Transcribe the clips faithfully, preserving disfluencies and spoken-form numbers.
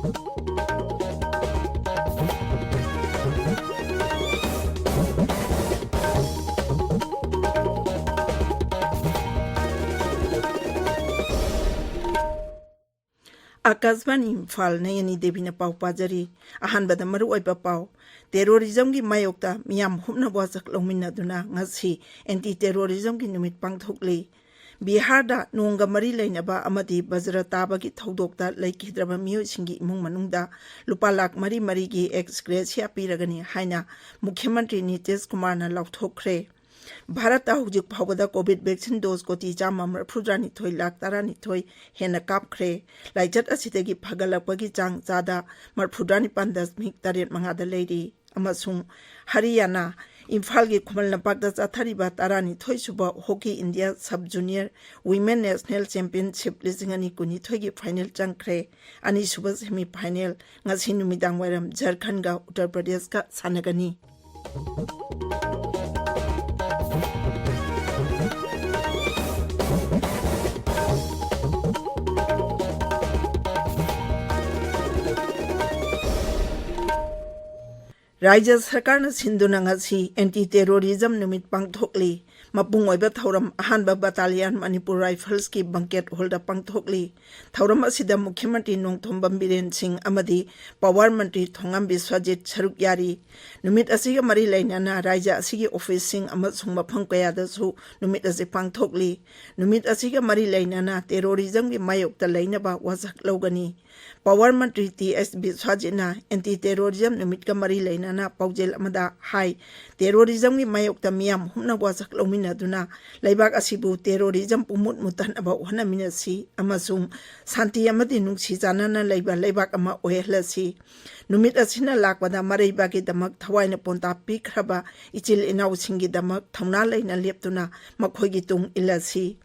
ꯑꯥꯀꯥꯁꯕꯥꯅꯤ ꯏꯝꯐꯥꯜ, ꯅꯌꯅꯤ ꯗꯦꯕꯤꯅ ꯄꯥꯎ ꯄꯥꯖꯔꯤ꯫ ꯑꯍꯥꯟꯕꯗ ꯃꯔꯨꯑꯣꯏꯕ ꯄꯥꯎ꯫ ꯇꯦꯔꯣꯔꯤꯖꯝꯒꯤ ꯃꯥꯌꯣꯛꯇ ꯃꯤꯌꯥꯝ ꯍꯨꯞꯅ ꯋꯥꯁꯛ ꯂꯧꯃꯤꯟꯅꯗꯨꯅ ꯉꯁꯤ ꯑꯦꯟꯇꯤ ꯇꯦꯔꯣꯔꯤꯖꯝꯒꯤ ꯅꯨꯃꯤꯠ ꯄꯥꯡꯊꯣꯛꯂꯤ꯫ ꯕꯤꯍꯥꯔꯗ ꯅꯣꯡꯒ ꯃꯔꯤ ꯂꯩꯅꯕ ꯑꯃꯗꯤ ꯕꯖ꯭ꯔ ꯇꯥꯕꯒꯤ ꯊꯧꯗꯣꯛꯇ ꯂꯩꯈꯤꯗ꯭ꯔꯕ ꯃꯤꯑꯣꯏꯁꯤꯡꯒꯤ ꯏꯃꯨꯡ ꯃꯅꯨꯡꯗ ꯂꯨꯄꯥ ꯂꯥꯈ ꯃꯔꯤ ꯃꯔꯤꯒꯤ ꯑꯦꯛꯁ ꯒ꯭ꯔꯦꯁꯤꯌꯥ ꯄꯤꯔꯒꯅꯤ ꯍꯥꯏꯅ ꯃꯨꯈ꯭ꯌ ꯃꯟꯇ꯭ꯔꯤ ꯅꯤꯇꯤꯁ ꯀꯨꯃꯥꯔꯅ ꯂꯥꯎꯊꯣꯛꯈ꯭ꯔꯦ꯫ ꯚꯥꯔꯠꯇ ꯍꯧꯖꯤꯛ ꯐꯥꯎꯕꯗ ꯀꯣꯚꯤꯗ ꯚꯦꯛꯁꯤꯟ ꯗꯣꯁ ꯀꯣꯇꯤ ꯆꯥꯝꯃ ꯃꯔꯐꯨꯇꯔꯥꯅꯤꯊꯣꯏ ꯂꯥꯈ ꯇꯔꯥꯅꯤꯊꯣꯏ ꯍꯦꯟꯅ ꯀꯥꯞꯈ꯭ꯔꯦ꯫ ꯂꯥꯏꯆꯠ ꯑꯁꯤꯗꯒꯤ ꯐꯒꯠꯂꯛꯄꯒꯤ ꯆꯥꯡ ꯆꯥꯗ ꯃꯔꯐꯨꯇꯔꯥꯅꯤꯄꯥꯟ ꯗꯁꯃꯤꯛ ꯇꯔꯦꯠ ꯃꯉꯥꯗ ꯂꯩꯔꯤ꯫ ꯑꯃꯁꯨꯡ ꯍꯔꯤꯌꯥꯅꯥ, ꯏꯝꯐꯥꯜꯒꯤ ꯈꯨꯃꯟ ꯂꯝꯄꯥꯛꯇ ꯆꯠꯊꯔꯤꯕ ꯇꯔꯥꯅꯤꯊꯣꯏ ꯁꯨꯕ hockey India sub junior women national championship ꯂꯤꯁꯤꯡ ꯑꯅꯤ ꯀꯨꯟꯅꯤꯊꯣꯏꯒꯤ ꯐꯥꯏꯅꯦꯜ ꯆꯪꯈ꯭ꯔꯦ꯫ ꯑꯅꯤꯁꯨꯕ ꯁꯦꯃꯤ ꯐꯥꯏꯅꯦꯜ ꯉꯁꯤ ꯅꯨꯃꯤꯗꯥꯡ ꯋꯥꯏꯔꯝ ꯖꯔꯈꯟꯒ ꯎꯠꯇꯔ ꯄ꯭ꯔꯗꯦꯁꯀ ꯁꯥꯟꯅꯒꯅꯤ꯫ ꯔꯥꯏꯖ꯭ꯌ ꯁꯔꯀꯥꯔꯅ ꯁꯤꯟꯗꯨꯅ ꯉꯁꯤ ꯑꯦꯟꯇꯤ ꯇꯦꯔꯣꯔꯤꯖꯝ ꯅꯨꯃꯤꯠ ꯄꯥꯡꯊꯣꯛꯂꯤ꯫ ꯃꯄꯨꯡ ꯑꯣꯏꯕ ꯊꯧꯔꯝ ꯑꯍꯥꯟꯕ ꯕꯇꯥꯂꯤꯌꯥꯟ ꯃꯅꯤꯄꯨꯔ ꯔꯥꯏꯐꯜꯁꯀꯤ ꯕꯪꯀꯦꯠ ꯍꯣꯜꯗ ꯄꯥꯡꯊꯣꯛꯂꯤ꯫ ꯊꯧꯔꯝ ꯑꯁꯤꯗ ꯃꯨꯈ꯭ꯌ ꯃꯟꯇ꯭ꯔꯤ ꯅꯣꯡꯊꯣꯝꯕꯝ ꯕꯤꯔꯦꯟ ꯁꯤꯡ ꯑꯃꯗꯤ ꯄꯥꯋꯔ ꯃꯟꯇ꯭ꯔꯤ ꯊꯣꯉꯥꯝ ꯕꯤꯁ꯭ꯋꯖꯤꯠ ꯁꯔꯨꯛ ꯌꯥꯔꯤ꯫ ꯅꯨꯃꯤꯠ ꯑꯁꯤꯒ ꯃꯔꯤ ꯂꯩꯅꯅ ꯔꯥꯏꯖ꯭ꯌ ꯑꯁꯤꯒꯤ ꯑꯣꯐꯤꯁꯁꯤꯡ ꯑꯃꯁꯨꯡ ꯃꯐꯝ ꯀꯌꯥꯗꯁꯨ ꯅꯨꯃꯤꯠ ꯑꯁꯤ ꯄꯥꯡꯊꯣꯛꯂꯤ꯫ ꯅꯨꯃꯤꯠ ꯑꯁꯤꯒ ꯃꯔꯤ ꯂꯩꯅꯅ ꯇꯦꯔꯣꯔꯤꯖꯝꯒꯤ ꯃꯥꯌꯣꯛꯇ ꯂꯩꯅꯕ ꯋꯥꯁꯛ ꯂꯧꯒꯅꯤ꯫ ꯄꯥꯋꯔ ꯃꯟꯇ꯭ꯔꯤ ꯇꯤ ꯑꯦꯁ ꯕꯤꯁ꯭ꯋꯖꯤꯠꯅ ꯑꯦꯟꯇꯤ ꯇꯦꯔꯣꯔꯤꯖꯝ ꯅꯨꯃꯤꯠꯀ ꯃꯔꯤ ꯂꯩꯅꯅ ꯄꯥꯎꯖꯦꯜ ꯑꯃꯗ ꯍꯥꯏ, ꯇꯦꯔꯣꯔꯤꯖꯝꯒꯤ ꯃꯥꯌꯣꯛꯇ ꯃꯤꯌꯥꯝ ꯍꯨꯞꯅ ꯋꯥꯁꯛ ꯂꯧꯃꯤꯟꯅꯗꯨꯅ ꯂꯩꯕꯥꯛ ꯑꯁꯤꯕꯨ ꯇꯦꯔꯣꯔꯤꯖꯝ ꯄꯨꯝꯃꯨꯠ ꯃꯨꯠꯍꯟꯅꯕ ꯍꯣꯠꯅꯃꯤꯟꯅꯁꯤ ꯑꯃꯁꯨꯡ ꯁꯥꯟꯇꯤ ꯑꯃꯗꯤ ꯅꯨꯡꯁꯤ ꯆꯥꯟꯅꯅ ꯂꯩꯕ ꯂꯩꯕꯥꯛ ꯑꯃ ꯑꯣꯏꯍꯜꯂꯁꯤ꯫ ꯅꯨꯃꯤꯠ ꯑꯁꯤꯅ ꯂꯥꯛꯄꯗ ꯃꯔꯩꯕꯥꯛꯀꯤꯗꯃꯛ ꯊꯋꯥꯏꯅ ꯄꯣꯟꯇꯥ ꯄꯤꯈ꯭ꯔꯕ ꯏꯆꯤꯜ ꯏꯅꯥꯎꯁꯤꯡꯒꯤꯗꯃꯛ ꯊꯧꯅꯥ ꯂꯩꯅ ꯂꯦꯞꯇꯨꯅ ꯃꯈꯣꯏꯒꯤ ꯇꯨꯡ ꯏꯜꯂꯁꯤ꯫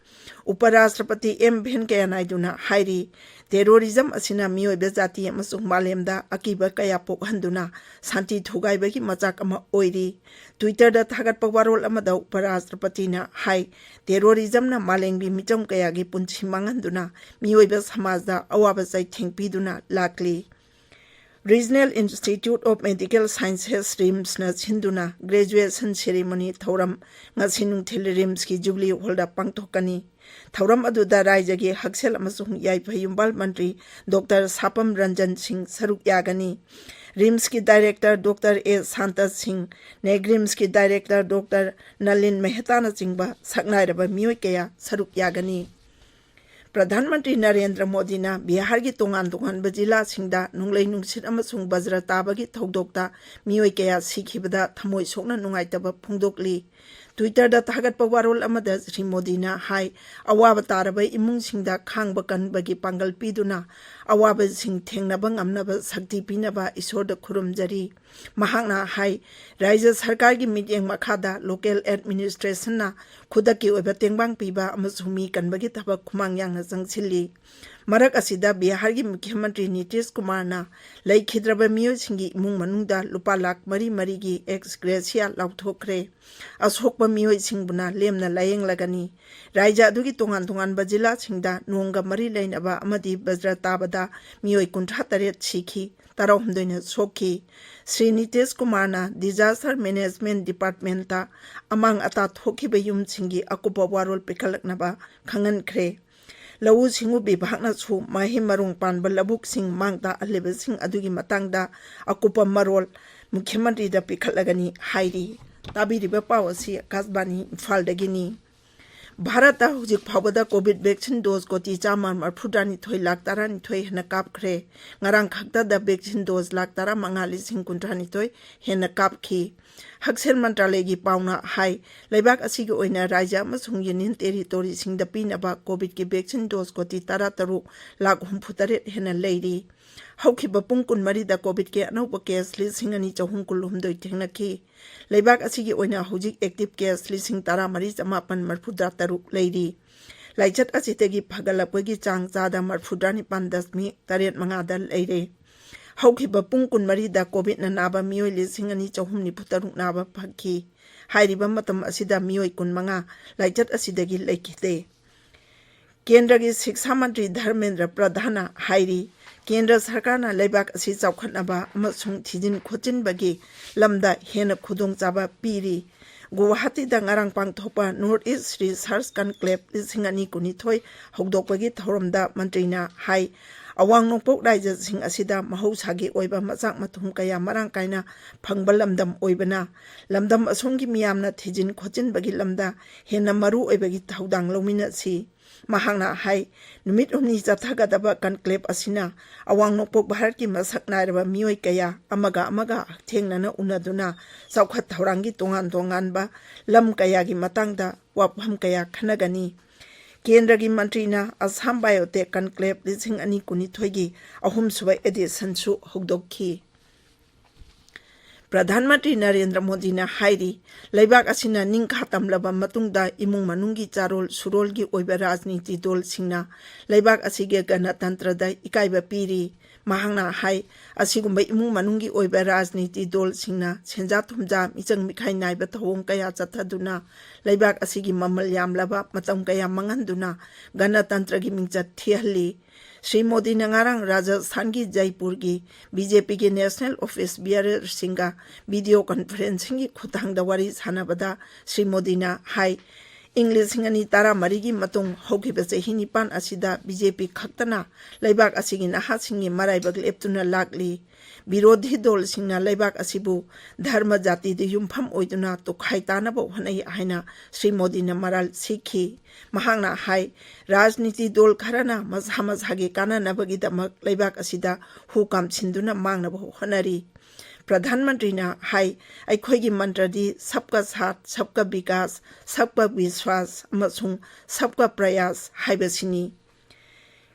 ꯎꯄꯔꯥꯁꯇ꯭ꯔꯄꯇꯤ ꯑꯦꯝ ꯚꯦꯟꯀꯌꯥ ꯅꯥꯏꯗꯨꯅ ꯍꯥꯏꯔꯤ, ꯇꯦꯔꯣꯔꯤꯖꯝ ꯑꯁꯤꯅ ꯃꯤꯑꯣꯏꯕ ꯖꯥꯇꯤ ꯑꯃꯁꯨꯡ ꯃꯥꯂꯦꯝꯗ ꯑꯀꯤꯕ ꯀꯌꯥ ꯄꯣꯛꯍꯟꯗꯨꯅ ꯁꯥꯟꯇꯤ ꯊꯨꯒꯥꯏꯕꯒꯤ ꯃꯆꯥꯛ ꯑꯃ ꯑꯣꯏꯔꯤ꯫ ꯇ꯭ꯋꯤꯇꯔꯗ ꯊꯥꯒꯠꯄ ꯋꯥꯔꯣꯜ ꯑꯃꯗ ꯎꯄꯔꯥꯁꯇ꯭ꯔꯄꯇꯤꯅ ꯍꯥꯏ, ꯇꯦꯔꯣꯔꯤꯖꯝꯅ ꯃꯥꯂꯦꯝꯒꯤ ꯃꯤꯆꯝ ꯀꯌꯥꯒꯤ ꯄꯨꯟꯁꯤ ꯃꯥꯡꯍꯟꯗꯨꯅ ꯃꯤꯑꯣꯏꯕ ꯁꯃꯥꯖꯗ ꯑꯋꯥꯕ ꯆꯩꯊꯦꯡ ꯄꯤꯗꯨꯅ ꯂꯥꯛꯂꯤ꯫ Regional Institute of Medical Sciences, ꯔꯤꯝꯁꯅ ꯁꯤꯟꯗꯨꯅ graduation ceremony ꯊꯧꯔꯝ ꯉꯁꯤ ꯅꯨꯡꯊꯤꯜ ꯔꯤꯝꯁꯀꯤ ꯖꯨꯕꯤꯂꯤ ꯍꯣꯜꯗ ꯄꯥꯡꯊꯣꯛꯀꯅꯤ꯫ ꯊꯧꯔꯝ ꯑꯗꯨꯗ ꯔꯥꯏꯖ꯭ꯌꯒꯤ ꯍꯛꯁꯦꯜ ꯑꯃꯁꯨꯡ ꯌꯥꯏꯐ ꯌꯨꯝꯕꯥꯜ ꯃꯟꯇ꯭ꯔꯤ ꯗꯣꯛꯇꯔ ꯁꯥꯄꯝ ꯔꯟꯖꯟ ꯁꯤꯡ ꯁꯔꯨꯛ ꯌꯥꯒꯅꯤ꯫ ꯔꯤꯝꯁꯀꯤ ꯗꯥꯏꯔꯦꯛꯇꯔ ꯗꯣꯛꯇꯔ ꯑꯦ ꯁꯥꯟꯇ ꯁꯤꯡ, ꯅꯦꯒ꯭ꯔꯤꯝꯁꯀꯤ ꯗꯥꯏꯔꯦꯛꯇꯔ ꯗꯣꯛꯇꯔ ꯅꯂꯤꯟ ꯃꯦꯍꯇꯥꯅꯆꯤꯡꯕ ꯁꯛꯅꯥꯏꯔꯕ ꯃꯤꯑꯣꯏ ꯀꯌꯥ ꯁꯔꯨꯛ ꯌꯥꯒꯅꯤ꯫ ꯄ꯭ꯔꯙꯥꯟ ꯃꯟꯇ꯭ꯔꯤ ꯅꯔꯦꯟꯗ꯭ꯔ ꯃꯣꯗꯤꯅ ꯕꯤꯍꯥꯔꯒꯤ ꯇꯣꯉꯥꯟ ꯇꯣꯉꯥꯟꯕ ꯖꯤꯂꯥꯁꯤꯡꯗ ꯅꯣꯡꯂꯩ ꯅꯨꯡꯁꯤꯠ ꯑꯃꯁꯨꯡ ꯕꯖ꯭ꯔ ꯇꯥꯕꯒꯤ ꯊꯧꯗꯣꯛꯇ ꯃꯤꯑꯣꯏ ꯀꯌꯥ ꯁꯤꯈꯤꯕꯗ ꯊꯃꯣꯏ ꯁꯣꯛꯅ ꯅꯨꯡꯉꯥꯏꯇꯕ ꯐꯣꯡꯗꯣꯛꯂꯤ꯫ ꯇ꯭ꯋꯤꯇꯔꯗ ꯊꯥꯒꯠꯄ ꯋꯥꯔꯣꯜ ꯑꯃꯗ ꯁ꯭ꯔꯤ ꯃꯣꯗꯤꯅ ꯍꯥꯏ, ꯑꯋꯥꯕ ꯇꯥꯔꯕ ꯏꯃꯨꯡꯁꯤꯡꯗ ꯈꯥꯡꯕ ꯀꯟꯕꯒꯤ ꯄꯥꯡꯒꯜ ꯄꯤꯗꯨꯅ ꯑꯋꯥꯕꯁꯤꯡ ꯊꯦꯡꯅꯕ ꯉꯝꯅꯕ ꯁꯛꯇꯤ ꯄꯤꯅꯕ ꯏꯁꯣꯔꯗ ꯈꯨꯔꯨꯝꯖꯔꯤ꯫ ꯃꯍꯥꯛꯅ ꯍꯥꯏ, ꯔꯥꯏꯖ꯭ꯌ ꯁꯔꯀꯥꯔꯒꯤ ꯃꯤꯠꯌꯦꯡ ꯃꯈꯥꯗ local administrationꯅ ꯈꯨꯗꯛꯀꯤ ꯑꯣꯏꯕ ꯇꯦꯡꯕꯥꯡ ꯄꯤꯕ ꯑꯃꯁꯨꯡ ꯃꯤ ꯀꯟꯕꯒꯤ ꯊꯕꯛ ꯈꯨꯃꯥꯡ ꯌꯥꯡꯅ ꯆꯪꯁꯤꯜꯂꯤ꯫ ꯃꯔꯛ ꯑꯁꯤꯗ ꯕꯤꯍꯥꯔꯒꯤ ꯃꯨꯈ꯭ꯌ ꯃꯟꯇ꯭ꯔꯤ ꯅꯤꯇꯤꯁ ꯀꯨꯃꯥꯔꯅ ꯂꯩꯈꯤꯗ꯭ꯔꯕ ꯃꯤꯑꯣꯏꯁꯤꯡꯒꯤ ꯏꯃꯨꯡ ꯃꯅꯨꯡꯗ ꯂꯨꯄꯥ ꯂꯥꯈ ꯃꯔꯤ ꯃꯔꯤꯒꯤ ex gratia ꯂꯥꯎꯊꯣꯛꯈ꯭ꯔꯦ꯫ ꯑꯁꯣꯛꯄ ꯃꯤꯑꯣꯏꯁꯤꯡꯕꯨꯅ ꯂꯦꯝꯅ ꯂꯥꯌꯦꯡꯂꯒꯅꯤ꯫ ꯔꯥꯏꯖ꯭ꯌ ꯑꯗꯨꯒꯤ ꯇꯣꯉꯥꯟ ꯇꯣꯉꯥꯟꯕ ꯖꯤꯂꯥꯁꯤꯡꯗ ꯅꯣꯡꯒ ꯃꯔꯤ ꯂꯩꯅꯕ ꯑꯃꯗꯤ ꯕꯖ꯭ꯔ ꯇꯥꯕꯗ ꯃꯤꯑꯣꯏ ꯀꯨꯟꯊ꯭ꯔꯥ ꯇꯔꯦꯠ ꯁꯤꯈꯤ, ꯇꯔꯥꯍꯨꯝꯗꯣꯏꯅ ꯁꯣꯛꯈꯤ꯫ ꯁ꯭ꯔꯤ ꯅꯤꯇꯤꯁ ꯀꯨꯃꯥꯔꯅ disaster management departmentꯇ ꯑꯃꯥꯡ ꯑꯇꯥ ꯊꯣꯛꯈꯤꯕ ꯌꯨꯝꯁꯤꯡꯒꯤ ꯑꯀꯨꯞꯄ ꯋꯥꯔꯣꯜ ꯄꯤꯈꯠꯂꯛꯅꯕ ꯈꯪꯍꯟꯈ꯭ꯔꯦ꯫ ꯂꯧꯎ ꯁꯤꯡꯎ ꯕꯤꯚꯥꯒꯅꯁꯨ ꯃꯍꯩ ꯃꯔꯣꯡ ꯄꯥꯟꯕ ꯂꯧꯕꯨꯛꯁꯤꯡ ꯃꯥꯡ ꯇꯥꯛꯍꯜꯂꯤꯕꯁꯤꯡ ꯑꯗꯨꯒꯤ ꯃꯇꯥꯡꯗ ꯑꯀꯨꯞꯄ ꯃꯔꯣꯜ ꯃꯨꯈ꯭ꯌ ꯃꯟꯇ꯭ꯔꯤꯗ ꯄꯤꯈꯠꯂꯒꯅꯤ ꯍꯥꯏꯔꯤ꯫ ꯇꯥꯕꯤꯔꯤꯕ ꯄꯥꯎ ꯑꯁꯤ ꯑꯀꯥꯁꯕꯥꯅꯤ ꯏꯝꯐꯥꯜꯗꯒꯤꯅꯤ꯫ ꯚꯥꯔꯠꯇ ꯍꯧꯖꯤꯛ ꯐꯥꯎꯕꯗ COVID vaccine dose ꯀꯣꯇꯤ ꯆꯥꯝꯃ ꯃꯔꯐꯨꯇꯔꯥꯅꯤꯊꯣꯏ ꯂꯥꯈ ꯇꯔꯥꯅꯤꯊꯣꯏ ꯍꯦꯟꯅ ꯀꯥꯞꯈ꯭ꯔꯦ꯫ ꯉꯔꯥꯡ ꯈꯛꯇꯗ vaccine dose ꯂꯥꯈ ꯇꯔꯥꯃꯉꯥ ꯂꯤꯁꯤꯡ ꯀꯨꯟꯊ꯭ꯔꯥꯅꯤꯊꯣꯏ ꯍꯦꯟꯅ ꯀꯥꯞꯈꯤ꯫ ꯍꯛꯁꯦꯜ ꯃꯟꯇ꯭ꯔꯥꯂꯌꯒꯤ ꯄꯥꯎꯅ ꯍꯥꯏ, ꯂꯩꯕꯥꯛ ꯑꯁꯤꯒꯤ ꯑꯣꯏꯅ ꯔꯥꯖ꯭ꯌ ꯑꯃꯁꯨꯡ ꯌꯨꯅꯤꯌꯟ ꯇꯦꯔꯤꯇꯣꯔꯤꯁꯤꯡꯗ ꯄꯤꯅꯕ COVIDꯀꯤ vaccine dose ꯀꯣꯇꯤ ꯇꯔꯥꯇꯔꯨꯛ ꯂꯥꯈ ꯍꯨꯝꯐꯨꯇꯔꯦꯠ ꯍꯦꯟꯅ ꯂꯩꯔꯤ꯫ ꯍꯧꯈꯤꯕ ꯄꯨꯡ ꯀꯨꯟꯃꯔꯤꯗ COVIDꯀꯤ ꯑꯅꯧꯕ case ꯂꯤꯁꯤꯡ ꯑꯅꯤ ꯆꯍꯨꯝ ꯀꯨꯟꯍꯨꯝꯗꯣꯏ ꯊꯦꯡꯅꯈꯤ꯫ ꯂꯩꯕꯥꯛ ꯑꯁꯤꯒꯤ ꯑꯣꯏꯅ ꯍꯧꯖꯤꯛ active case ꯂꯤꯁꯤꯡ ꯇꯔꯥꯃꯔꯤ ꯆꯃꯥꯄꯟ ꯃꯔꯐꯨꯇꯔꯥ ꯇꯔꯨꯛ ꯇꯔꯨꯛ ꯂꯩꯔꯤ꯫ ꯂꯥꯏꯆꯠ ꯑꯁꯤꯗꯒꯤ ꯐꯒꯠꯂꯛꯄꯒꯤ ꯆꯥꯡ ꯆꯥꯗ ꯃꯔꯐꯨꯇꯔꯥꯅꯤꯄꯥꯟ ꯗꯁꯃꯤꯛ ꯇꯔꯦꯠ ꯃꯉꯥꯗ ꯂꯩꯔꯦ꯫ ꯍꯧꯈꯤꯕ ꯄꯨꯡ ꯀꯨꯟꯃꯔꯤꯗ ꯀꯣꯚꯤꯗꯅ ꯅꯥꯕ ꯃꯤꯑꯣꯏ ꯂꯤꯁꯤꯡ ꯑꯅꯤ ꯆꯍꯨꯝ ꯅꯤꯐꯨ ꯇꯔꯨꯛ ꯅꯥꯕ ꯐꯈꯤ꯫ ꯍꯥꯏꯔꯤꯕ ꯃꯇꯝ ꯑꯁꯤꯗ ꯃꯤꯑꯣꯏ ꯀꯨꯟꯃꯉꯥ ꯂꯥꯏꯆꯠ ꯑꯁꯤꯗꯒꯤ ꯂꯩꯈꯤꯗꯦ꯫ ꯀꯦꯟꯗ꯭ꯔꯒꯤ ꯁꯤꯛꯁꯥ ꯃꯟꯇ꯭ꯔꯤ ꯙꯔꯃꯦꯟꯗ꯭ꯔ ꯄ꯭ꯔꯙꯥꯟꯅ ꯍꯥꯏꯔꯤ, ꯀꯦꯟꯗ꯭ꯔ ꯁꯔꯀꯥꯔꯅ ꯂꯩꯕꯥꯛ ꯑꯁꯤ ꯆꯥꯎꯈꯠꯅꯕ ꯑꯃꯁꯨꯡ ꯊꯤꯖꯤꯟ ꯈꯣꯠꯆꯤꯟꯕꯒꯤ ꯂꯝꯗ ꯍꯦꯟꯅ ꯈꯨꯗꯣꯡꯆꯥꯕ ꯄꯤꯔꯤ꯫ ꯒꯨꯋꯥꯍꯥꯇꯤꯗ ꯉꯔꯥꯡ ꯄꯥꯡꯊꯣꯛꯄ North East Research Conclave ꯂꯤꯁꯤꯡ ꯑꯅꯤ ꯀꯨꯟꯅꯤꯊꯣꯏ ꯍꯧꯗꯣꯛꯄꯒꯤ ꯊꯧꯔꯝꯗ ꯃꯟꯇ꯭ꯔꯤꯅ ꯍꯥꯏ, ꯑꯋꯥꯡ ꯅꯣꯡꯄꯣꯛ ꯔꯥꯏꯖ꯭ꯌꯁꯤꯡ ꯑꯁꯤꯗ ꯃꯍꯧꯁꯥꯒꯤ ꯑꯣꯏꯕ ꯃꯆꯥꯛ ꯃꯊꯨꯝ ꯀꯌꯥ ꯃꯔꯥꯡ ꯀꯥꯏꯅ ꯐꯪꯕ ꯂꯝꯗꯝ ꯑꯣꯏꯕꯅ, ꯂꯝꯗꯝ ꯑꯁꯣꯝꯒꯤ ꯃꯤꯌꯥꯝꯅ ꯊꯤꯖꯤꯟ ꯈꯣꯠꯆꯤꯟꯕꯒꯤ ꯂꯝꯗ ꯍꯦꯟꯅ ꯃꯔꯨ ꯑꯣꯏꯕꯒꯤ ꯊꯧꯗꯥꯡ ꯂꯧꯃꯤꯟꯅꯁꯤ꯫ ꯃꯍꯥꯛꯅ ꯍꯥꯏ, ꯅꯨꯃꯤꯠ ꯍꯨꯝꯅꯤ ꯆꯠꯊꯒꯗꯕ conclave ꯑꯁꯤꯅ ꯑꯋꯥꯡ ꯅꯣꯡꯄꯣꯛ ꯚꯥꯔꯠꯀꯤ ꯃꯁꯛ ꯅꯥꯏꯔꯕ ꯃꯤꯑꯣꯏ ꯀꯌꯥ ꯑꯃꯒ ꯑꯃꯒ ꯍꯛꯊꯦꯡꯅꯅ ꯎꯅꯗꯨꯅ ꯆꯥꯎꯈꯠ ꯊꯧꯔꯥꯡꯒꯤ ꯇꯣꯉꯥꯟ ꯇꯣꯉꯥꯟꯕ ꯂꯝ ꯀꯌꯥꯒꯤ ꯃꯇꯥꯡꯗ ꯋꯥꯐꯝ ꯀꯌꯥ ꯈꯟꯅꯒꯅꯤ꯫ ꯀꯦꯟꯗ꯭ꯔꯒꯤ ꯃꯟꯇ꯭ꯔꯤꯅ ꯑꯁꯥꯝ ꯕꯥꯏꯑꯣꯇꯦꯛ conclave ꯂꯤꯁꯤꯡ ꯑꯅꯤ ꯀꯨꯟꯅꯤꯊꯣꯏꯒꯤ ꯑꯍꯨꯝꯁꯨꯕ editionꯁꯨ ꯍꯧꯗꯣꯛꯈꯤ꯫ ꯄ꯭ꯔꯙꯥꯟ ꯃꯟꯇ꯭ꯔꯤ ꯅꯔꯦꯟꯗ꯭ꯔ ꯃꯣꯗꯤꯅ ꯍꯥꯏꯔꯤ, ꯂꯩꯕꯥꯛ ꯑꯁꯤꯅ ꯅꯤꯡꯈꯥ ꯇꯝꯂꯕ ꯃꯇꯨꯡꯗ ꯏꯃꯨꯡ ꯃꯅꯨꯡꯒꯤ ꯆꯥꯔꯣꯜ ꯁꯨꯔꯣꯜꯒꯤ ꯑꯣꯏꯕ ꯔꯥꯖꯅꯤꯇꯤ ꯗꯣꯜꯁꯤꯡꯅ ꯂꯩꯕꯥꯛ ꯑꯁꯤꯒꯤ ꯒꯅꯇꯟꯇ꯭ꯔꯗ ꯏꯀꯥꯏꯕ ꯄꯤꯔꯤ꯫ ꯃꯍꯥꯛꯅ ꯍꯥꯏ, ꯑꯁꯤꯒꯨꯝꯕ ꯏꯃꯨꯡ ꯃꯅꯨꯡꯒꯤ ꯑꯣꯏꯕ ꯔꯥꯖꯅꯤꯇꯤ ꯗꯣꯜꯁꯤꯡꯅ ꯁꯦꯟꯖꯥ ꯊꯨꯝꯖꯥ, ꯃꯤꯆꯪ ꯃꯤꯈꯥꯏ ꯅꯥꯏꯕ ꯊꯧꯑꯣꯡ ꯀꯌꯥ ꯆꯠꯊꯗꯨꯅ ꯂꯩꯕꯥꯛ ꯑꯁꯤꯒꯤ ꯃꯃꯜ ꯌꯥꯝꯂꯕ ꯃꯇꯝ ꯀꯌꯥ ꯃꯥꯡꯍꯟꯗꯨꯅ ꯒꯅꯇꯟꯇ꯭ꯔꯒꯤ ꯃꯤꯡꯆꯠ ꯊꯤꯍꯜꯂꯤ꯫ ꯁ꯭ꯔꯤ ꯃꯣꯗꯤꯅ ꯉꯔꯥꯡ ꯔꯥꯖꯁꯊꯥꯟꯒꯤ ꯖꯩꯄꯨꯔꯒꯤ BJPꯒꯤ national office bearerꯁꯤꯡꯒ video conferencingꯒꯤ ꯈꯨꯠꯊꯥꯡꯗ ꯋꯥꯔꯤ ꯁꯥꯟꯅꯕꯗ ꯁ꯭ꯔꯤ ꯃꯣꯗꯤꯅ ꯍꯥꯏ, ꯏꯪ ꯂꯤꯁꯤꯡ ꯑꯅꯤ ꯇꯔꯥꯃꯔꯤꯒꯤ ꯃꯇꯨꯡ ꯍꯧꯈꯤꯕ ꯆꯍꯤ ꯅꯤꯄꯥꯟ ꯑꯁꯤꯗ BJP ꯈꯛꯇꯅ ꯂꯩꯕꯥꯛ ꯑꯁꯤꯒꯤ ꯅꯍꯥꯁꯤꯡꯒꯤ ꯃꯔꯥꯏꯕꯛ ꯂꯦꯞꯇꯨꯅ ꯂꯥꯛꯂꯤ꯫ ꯕꯤꯔꯣꯙꯤ ꯗꯣꯜꯁꯤꯡꯅ ꯂꯩꯕꯥꯛ ꯑꯁꯤꯕꯨ ꯙꯔꯃ ꯖꯥꯇꯤꯗ ꯌꯨꯝꯐꯝ ꯑꯣꯏꯗꯨꯅ ꯇꯨꯈꯥꯏ ꯇꯥꯅꯕ ꯍꯣꯠꯅꯩ ꯍꯥꯏꯅ ꯁ꯭ꯔꯤ ꯃꯣꯗꯤꯅ ꯃꯔꯥꯜ ꯁꯤꯈꯤ꯫ ꯃꯍꯥꯛꯅ ꯍꯥꯏ, ꯔꯥꯖꯅꯤꯇꯤ ꯗꯣꯜ ꯈꯔꯅ ꯃꯁꯥ ꯃꯁꯥꯒꯤ ꯀꯥꯟꯅꯅꯕꯒꯤꯗꯃꯛ ꯂꯩꯕꯥꯛ ꯑꯁꯤꯗ ꯍꯨ ꯀꯥꯝꯁꯤꯟꯗꯨꯅ ꯃꯥꯡꯅꯕ ꯍꯣꯠꯅꯔꯤ꯫ ꯄ꯭ꯔꯙꯥꯟ ꯃꯟꯇ꯭ꯔꯤꯅ ꯍꯥꯏ, ꯑꯩꯈꯣꯏꯒꯤ ꯃꯟꯇ꯭ꯔꯗꯤ ꯁꯕꯀꯥ ꯁꯥꯊ, ꯁꯕꯀꯥ ꯕꯤꯀꯥꯁ, ꯁꯕꯀꯥ ꯕꯤꯁ꯭ꯋꯥꯁ ꯑꯃꯁꯨꯡ ꯁꯕꯀꯥ ꯄ꯭ꯔꯌꯥꯁ ꯍꯥꯏꯕꯁꯤꯅꯤ꯫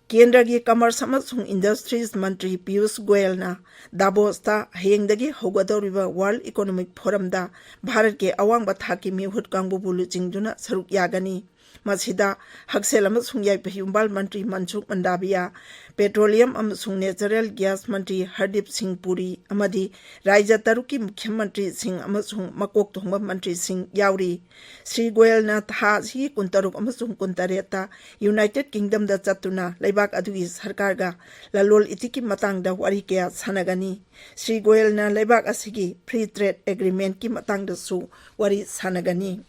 ꯀꯦꯟꯗ꯭ꯔꯒꯤ Commerce ꯑꯃꯁꯨꯡ Industries ꯃꯟꯇ꯭ꯔꯤ ꯄꯤꯌꯨꯁ ꯒꯣꯌꯜꯅ ꯗꯥꯕꯣꯁꯇ ꯍꯌꯦꯡꯗꯒꯤ ꯍꯧꯒꯗꯧꯔꯤꯕ World Economic Forumꯗ ꯚꯥꯔꯠꯀꯤ ꯑꯋꯥꯡꯕ ꯊꯥꯛꯀꯤ ꯃꯤꯍꯨꯠ ꯀꯥꯡꯕꯨꯕꯨ ꯂꯨꯆꯤꯡꯗꯨꯅ ꯁꯔꯨꯛ ꯌꯥꯒꯅꯤ꯫ ꯃꯁꯤꯗ ꯍꯛꯁꯦꯜ ꯑꯃꯁꯨꯡ ꯌꯥꯏꯐ ꯌꯨꯝꯕꯥꯜ ꯃꯟꯇ꯭ꯔꯤ ꯃꯟꯁꯨꯈ ꯃꯟꯗꯥꯕꯤꯌꯥ, ꯄꯦꯇ꯭ꯔꯣꯂꯤꯌꯝ ꯑꯃꯁꯨꯡ ꯅꯦꯆꯔꯦꯜ ꯒ꯭ꯌꯥꯁ ꯃꯟꯇ꯭ꯔꯤ ꯍꯔꯗꯤꯞ ꯁꯤꯡ ꯄꯨꯔꯤ ꯑꯃꯗꯤ ꯔꯥꯖ꯭ꯌ ꯇꯔꯨꯛꯀꯤ ꯃꯨꯈ꯭ꯌ ꯃꯟꯇ꯭ꯔꯤꯁꯤꯡ ꯑꯃꯁꯨꯡ ꯃꯀꯣꯛ ꯊꯣꯡꯕ ꯃꯟꯇ꯭ꯔꯤꯁꯤꯡ ꯌꯥꯎꯔꯤ꯫ ꯁ꯭ꯔꯤ ꯒꯣꯌꯜꯅ ꯊꯥ ꯑꯁꯤꯒꯤ ꯀꯨꯟꯇꯔꯨꯛ ꯑꯃꯁꯨꯡ ꯀꯨꯟꯇꯔꯦꯠꯇ ꯌꯨꯅꯥꯏꯇꯦꯗ ꯀꯤꯡꯗꯝꯗ ꯆꯠꯇꯨꯅ ꯂꯩꯕꯥꯛ ꯑꯗꯨꯒꯤ ꯁꯔꯀꯥꯔꯒ ꯂꯂꯣꯟ ꯏꯇꯤꯛꯀꯤ ꯃꯇꯥꯡꯗ ꯋꯥꯔꯤ ꯀꯌꯥ ꯁꯥꯟꯅꯒꯅꯤ꯫ ꯁ꯭ꯔꯤ ꯒꯣꯌꯜꯅ ꯂꯩꯕꯥꯛ ꯑꯁꯤꯒꯤ ꯐ꯭ꯔꯤ ꯇ꯭ꯔꯦꯗ ꯑꯦꯒ꯭ꯔꯤꯃꯦꯟꯠꯀꯤ ꯃꯇꯥꯡꯗꯁꯨ ꯋꯥꯔꯤ ꯁꯥꯟꯅꯒꯅꯤ꯫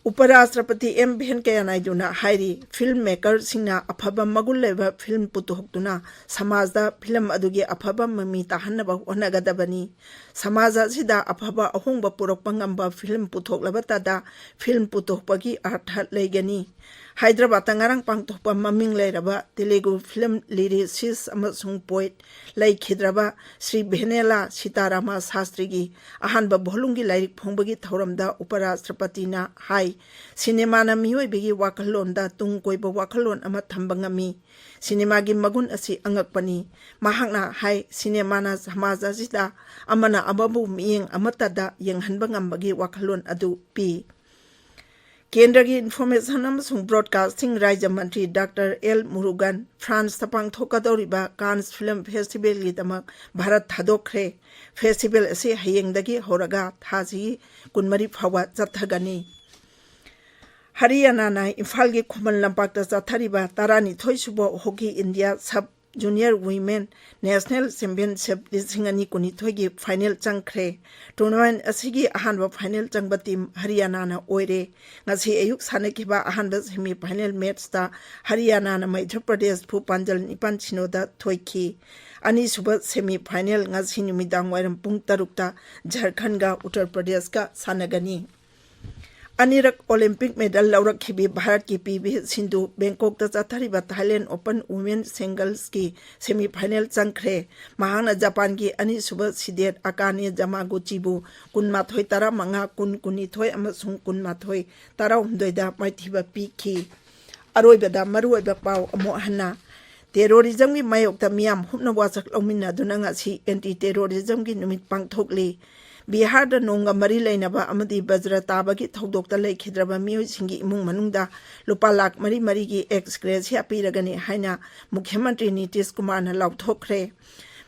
ꯎꯄꯔꯥꯁꯇ꯭ꯔꯄꯇꯤ ꯑꯦꯝ ꯚꯦꯟꯀꯌꯥ ꯅꯥꯏꯗꯨꯅ ꯍꯥꯏꯔꯤ, ꯐꯤꯜꯝ ꯃꯦꯀꯔꯁꯤꯡꯅ ꯑꯐꯕ ꯃꯒꯨꯟ ꯂꯩꯕ ꯐꯤꯜꯝ ꯄꯨꯊꯣꯛꯇꯨꯅ ꯁꯃꯥꯖꯗ ꯐꯤꯜꯝ ꯑꯗꯨꯒꯤ ꯑꯐꯕ ꯃꯃꯤ ꯇꯥꯍꯟꯅꯕ ꯍꯣꯠꯅꯒꯗꯕꯅꯤ꯫ ꯁꯃꯥꯖ ꯑꯁꯤꯗ ꯑꯐꯕ ꯑꯍꯣꯡꯕ ꯄꯨꯔꯛꯄ ꯉꯝꯕ ꯐꯤꯜꯝ ꯄꯨꯊꯣꯛꯂꯕꯇꯗ ꯐꯤꯜꯝ ꯄꯨꯊꯣꯛꯄꯒꯤ ꯑꯔꯊ ꯂꯩꯒꯅꯤ꯫ ꯍꯥꯏꯗ꯭ꯔꯕꯥꯗꯇ ꯉꯔꯥꯡ ꯄꯥꯡꯊꯣꯛꯄ ꯃꯃꯤꯡ ꯂꯩꯔꯕ ꯇꯦꯂꯨꯒꯨ ꯐꯤꯜꯝ ꯂꯤꯔꯤꯁꯤꯁ ꯑꯃꯁꯨꯡ ꯄꯣꯏꯠ ꯂꯩꯈꯤꯗ꯭ꯔꯕ ꯁ꯭ꯔꯤ ꯚꯦꯅꯦꯂꯥ ꯁꯤꯇꯥꯔꯥꯃ ꯁꯥꯁꯇ꯭ꯔꯤꯒꯤ ꯑꯍꯥꯟꯕ ꯚꯣꯂꯨꯝꯒꯤ ꯂꯥꯏꯔꯤꯛ ꯐꯣꯡꯕꯒꯤ ꯊꯧꯔꯝꯗ ꯎꯄꯔꯥꯁꯇ꯭ꯔꯄꯇꯤꯅ ꯍꯥꯏ, ꯁꯤꯅꯦꯃꯥꯅ ꯃꯤꯑꯣꯏꯕꯒꯤ ꯋꯥꯈꯜꯂꯣꯟꯗ ꯇꯨꯡ ꯀꯣꯏꯕ ꯋꯥꯈꯜꯂꯣꯟ ꯑꯃ ꯊꯝꯕ ꯉꯝꯃꯤ꯫ ꯁꯤꯅꯦꯃꯥꯒꯤ ꯃꯒꯨꯟ ꯑꯁꯤ ꯑꯉꯛꯄꯅꯤ꯫ ꯃꯍꯥꯛꯅ ꯍꯥꯏ, ꯁꯤꯅꯦꯃꯥꯅ ꯁꯃꯥꯖ ꯑꯁꯤꯗ ꯑꯃꯅ ꯑꯃꯕꯨ ꯃꯤꯠꯌꯦꯡ ꯑꯃꯠꯇꯗ ꯌꯦꯡꯍꯟꯕ ꯉꯝꯕꯒꯤ ꯋꯥꯈꯜꯂꯣꯟ ꯑꯗꯨ ꯄꯤ꯫ ꯀꯦꯟꯗ꯭ꯔꯒꯤ ꯏꯟꯐꯣꯔꯃꯦꯁꯟ ꯑꯃꯁꯨꯡ ꯕ꯭ꯔꯣꯗꯀꯥꯁꯇꯤꯡ ꯔꯥꯖ꯭ꯌ ꯃꯟꯇ꯭ꯔꯤ ꯗꯥꯛꯇꯔ ꯑꯦꯜ ꯃꯨꯔꯨꯒꯟ ꯐ꯭ꯔꯥꯟꯁꯇ ꯄꯥꯡꯊꯣꯛꯀꯗꯧꯔꯤꯕ ꯀꯥꯟꯁ ꯐꯤꯜꯝ ꯐꯦꯁꯇꯤꯚꯦꯜꯒꯤꯗꯃꯛ ꯚꯥꯔꯠ ꯊꯥꯗꯣꯛꯈ꯭ꯔꯦ꯫ ꯐꯦꯁꯇꯤꯚꯦꯜ ꯑꯁꯤ ꯍꯌꯦꯡꯗꯒꯤ ꯍꯧꯔꯒ ꯊꯥꯁꯤꯒꯤ ꯀꯨꯟꯃꯔꯤ ꯐꯥꯎꯕ ꯆꯠꯊꯒꯅꯤ꯫ ꯍꯔꯤꯌꯥꯅꯥꯅ ꯏꯝꯐꯥꯜꯒꯤ ꯈꯨꯃꯟ ꯂꯝꯄꯥꯛꯇ ꯆꯠꯊꯔꯤꯕ ꯇꯔꯥꯅꯤꯊꯣꯏ ꯁꯨꯕ hockey India sub junior women national championship ꯂꯤꯁꯤꯡ ꯑꯅꯤ ꯀꯨꯟꯅꯤꯊꯣꯏꯒꯤ ꯐꯥꯏꯅꯦꯜ ꯆꯪꯈ꯭ꯔꯦ꯫ ꯇꯣꯔꯅꯥꯃꯦꯟ ꯑꯁꯤꯒꯤ ꯑꯍꯥꯟꯕ ꯐꯥꯏꯅꯦꯜ ꯆꯪꯕ ꯇꯤꯝ ꯍꯔꯤꯌꯥꯅꯥꯅ ꯑꯣꯏꯔꯦ꯫ ꯉꯁꯤ ꯑꯌꯨꯛ ꯁꯥꯟꯅꯈꯤꯕ ꯑꯍꯥꯟꯕ ꯁꯦꯃꯤ ꯐꯥꯏꯅꯦꯜ ꯃꯦꯠꯆꯇ ꯍꯔꯤꯌꯥꯅꯥꯅ ꯃꯩꯙ꯭ꯌ ꯄ꯭ꯔꯗꯦꯁꯄꯨ ꯄꯥꯟꯖꯜ ꯅꯤꯄꯥꯟ ꯁꯤꯅꯣꯗ ꯊꯣꯏꯈꯤ꯫ ꯑꯅꯤꯁꯨꯕ ꯁꯦꯃꯤ ꯐꯥꯏꯅꯦꯜ ꯉꯁꯤ ꯅꯨꯃꯤꯗꯥꯡ ꯋꯥꯏꯔꯝ ꯄꯨꯡ ꯇꯔꯨꯛꯇ ꯖꯔꯈꯟꯒ ꯎꯠꯇꯔ ꯄ꯭ꯔꯗꯦꯁꯀ ꯁꯥꯟꯅꯒꯅꯤ꯫ ꯑꯅꯤꯔꯛ ꯑꯣꯂꯤꯝꯄꯤꯛ ꯃꯦꯗꯜ ꯂꯧꯔꯛꯈꯤꯕꯤ ꯚꯥꯔꯠꯀꯤ ꯄꯤ ꯚꯤ ꯁꯤꯟꯙꯨ ꯕꯦꯡꯀꯣꯛꯇ ꯆꯠꯊꯔꯤꯕ ꯊꯥꯏꯂꯦꯟ ꯑꯣꯄꯟ ꯋꯨꯃꯦꯟ ꯁꯤꯡꯒꯜꯁꯀꯤ ꯁꯦꯃꯤ ꯐꯥꯏꯅꯦꯜ ꯆꯪꯈ꯭ꯔꯦ꯫ ꯃꯍꯥꯛꯅ ꯖꯄꯥꯟꯒꯤ ꯑꯅꯤꯁꯨꯕ ꯁꯤꯗꯦꯠ ꯑꯀꯥꯅꯦ ꯖꯃꯥꯒꯨꯆꯤꯕꯨ ꯀꯨꯟꯃꯥꯊꯣꯏ ꯇꯔꯥꯃꯉꯥ, ꯀꯨꯟ ꯀꯨꯟꯅꯤꯊꯣꯏ ꯑꯃꯁꯨꯡ ꯀꯨꯟꯃꯥꯊꯣꯏ ꯇꯔꯥꯍꯨꯝꯗꯣꯏꯗ ꯃꯥꯏꯊꯤꯕ ꯄꯤꯈꯤ꯫ ꯑꯔꯣꯏꯕꯗ ꯃꯔꯨꯑꯣꯏꯕ ꯄꯥꯎ ꯑꯃꯨꯛ ꯍꯟꯅ꯫ ꯇꯦꯔꯣꯔꯤꯖꯝꯒꯤ ꯃꯥꯌꯣꯛꯇ ꯃꯤꯌꯥꯝ ꯍꯨꯞꯅ ꯋꯥꯁꯛ ꯂꯧꯃꯤꯟꯅꯗꯨꯅ ꯉꯁꯤ ꯑꯦꯟꯇꯤ ꯇꯦꯔꯣꯔꯤꯖꯝꯒꯤ ꯅꯨꯃꯤꯠ ꯄꯥꯡꯊꯣꯛꯂꯤ꯫ ꯕꯤꯍꯥꯔꯗ ꯅꯣꯡꯒ ꯃꯔꯤ ꯂꯩꯅꯕ ꯑꯃꯗꯤ ꯕꯖ꯭ꯔ ꯇꯥꯕꯒꯤ ꯊꯧꯗꯣꯛꯇ ꯂꯩꯈꯤꯗ꯭ꯔꯕ ꯃꯤꯑꯣꯏꯁꯤꯡꯒꯤ ꯏꯃꯨꯡ ꯃꯅꯨꯡꯗ ꯂꯨꯄꯥ ꯂꯥꯈ ꯃꯔꯤ ꯃꯔꯤꯒꯤ ꯑꯦꯛꯁ ꯒ꯭ꯔꯦꯁꯤꯌꯥ ꯄꯤꯔꯒꯅꯤ ꯍꯥꯏꯅ ꯃꯨꯈ꯭ꯌ ꯃꯟꯇ꯭ꯔꯤ ꯅꯤꯇꯤꯁ ꯀꯨꯃꯥꯔꯅ ꯂꯥꯎꯊꯣꯛꯈ꯭ꯔꯦ꯫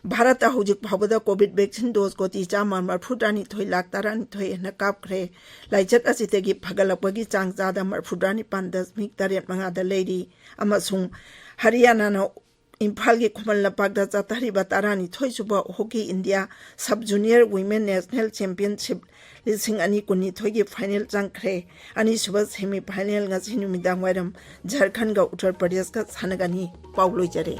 ꯚꯥꯔꯠꯇ ꯍꯧꯖꯤꯛ ꯐꯥꯎꯕꯗ ꯀꯣꯚꯤꯗ ꯚꯦꯛꯁꯤꯟ ꯗꯣꯁ ꯀꯣꯇꯤ ꯆꯥꯝꯃ ꯃꯔꯐꯨꯇꯔꯥꯅꯤꯊꯣꯏ ꯂꯥꯈ ꯇꯔꯥꯅꯤꯊꯣꯏ ꯍꯦꯟꯅ ꯀꯥꯞꯈ꯭ꯔꯦ꯫ ꯂꯥꯏꯆꯠ ꯑꯁꯤꯗꯒꯤ ꯐꯒꯠꯂꯛꯄꯒꯤ ꯆꯥꯡ ꯆꯥꯗ ꯃꯔꯐꯨꯇꯔꯥꯅꯤꯄꯥꯟ ꯗꯁꯃꯤꯛ ꯇꯔꯦꯠ ꯃꯉꯥꯗ ꯂꯩꯔꯤ ꯑꯃꯁꯨꯡ ꯍꯔꯤꯌꯥꯅꯥꯅ ꯏꯝꯐꯥꯜꯒꯤ ꯈꯨꯃꯟ ꯂꯝꯄꯥꯛꯇ ꯆꯠꯊꯔꯤꯕ ꯇꯔꯥꯅꯤꯊꯣꯏ ꯁꯨꯕ hockey India sub junior women national championship ꯂꯤꯁꯤꯡ ꯑꯅꯤ ꯀꯨꯟꯅꯤꯊꯣꯏꯒꯤ ꯐꯥꯏꯅꯦꯜ ꯆꯪꯈ꯭ꯔꯦ꯫ ꯑꯅꯤꯁꯨꯕ ꯁꯦꯃꯤ ꯐꯥꯏꯅꯦꯜ ꯉꯁꯤ ꯅꯨꯃꯤꯗꯥꯡ ꯋꯥꯏꯔꯝ ꯖꯔꯈꯟꯒ ꯎꯠꯇꯔ ꯄ꯭ꯔꯗꯦꯁꯀ ꯁꯥꯟꯅꯒꯅꯤ꯫ ꯄꯥꯎ ꯂꯣꯏꯖꯔꯦ꯫